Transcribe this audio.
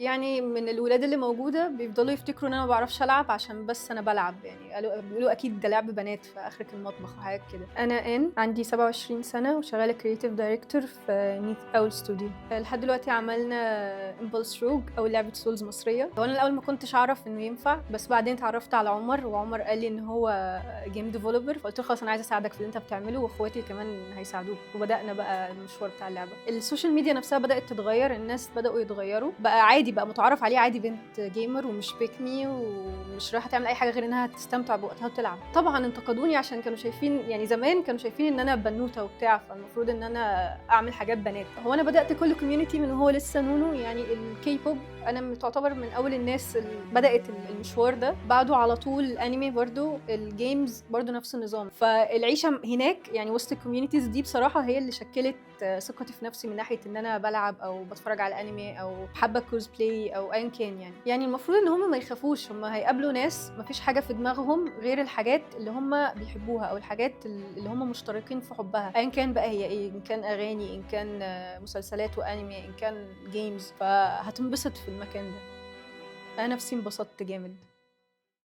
يعني من الولاد اللي موجودة بيفضلوا يفتكروا ان انا ما بعرفش العب عشان بس انا بلعب، يعني قالوا بيقولوا اكيد ده لعب بنات في اخرك المطبخ وحاجات كده. انا ان عندي 27 سنة وشغالة creative director في Neat Owl Studio. لحد دلوقتي عملنا Impulse Rogue او لعبه souls مصريه. هو انا الاول ما كنتش اعرف انه ينفع، بس بعدين اتعرفت على عمر، وعمر قال لي ان هو game developer، فقلت له خلاص انا عايزه اساعدك في اللي انت بتعمله واخواتي كمان هيساعدوك، وبدانا بقى المشوار بتاع اللعبه. ال social media نفسها بدات تتغير، الناس بداوا يتغيروا، بقى عادي، بقى متعارف عليه عادي بنت gamer ومش pick me ومش رايحة تعمل اي حاجة غير انها تستمتع بوقتها وتلعب. طبعا انتقدوني عشان كانوا شايفين، يعني زمان كانوا شايفين ان انا بنوته وبتاع، فالمفروض ان انا اعمل حاجات بنات. هو انا بدات كل community من وهو لسه نونو، يعني الكي بوب انا تعتبر من اول الناس اللي بدات المشوار ده، بعده على طول الانمي برضو، ال games برضو نفس النظام. فالعيشه هناك يعني وسط ال communities دي بصراحة هي اللي شكلت ثقتي في نفسي من ناحية ان انا بلعب او بتفرج على انمي او حابة كوزبلاي او ايا كان. يعني المفروض ان هم ما يخافوش، هم هيقابلوا ناس ما فيش حاجة في دماغهم غير الحاجات اللي هم بيحبوها او الحاجات اللي هم مشتركين في حبها، ايا كان بقى هي ايه، ان كان اغاني، ان كان مسلسلات وانمي، ان كان games، فهتنبسط في المكان ده. انا نفسي انبسطت جامد.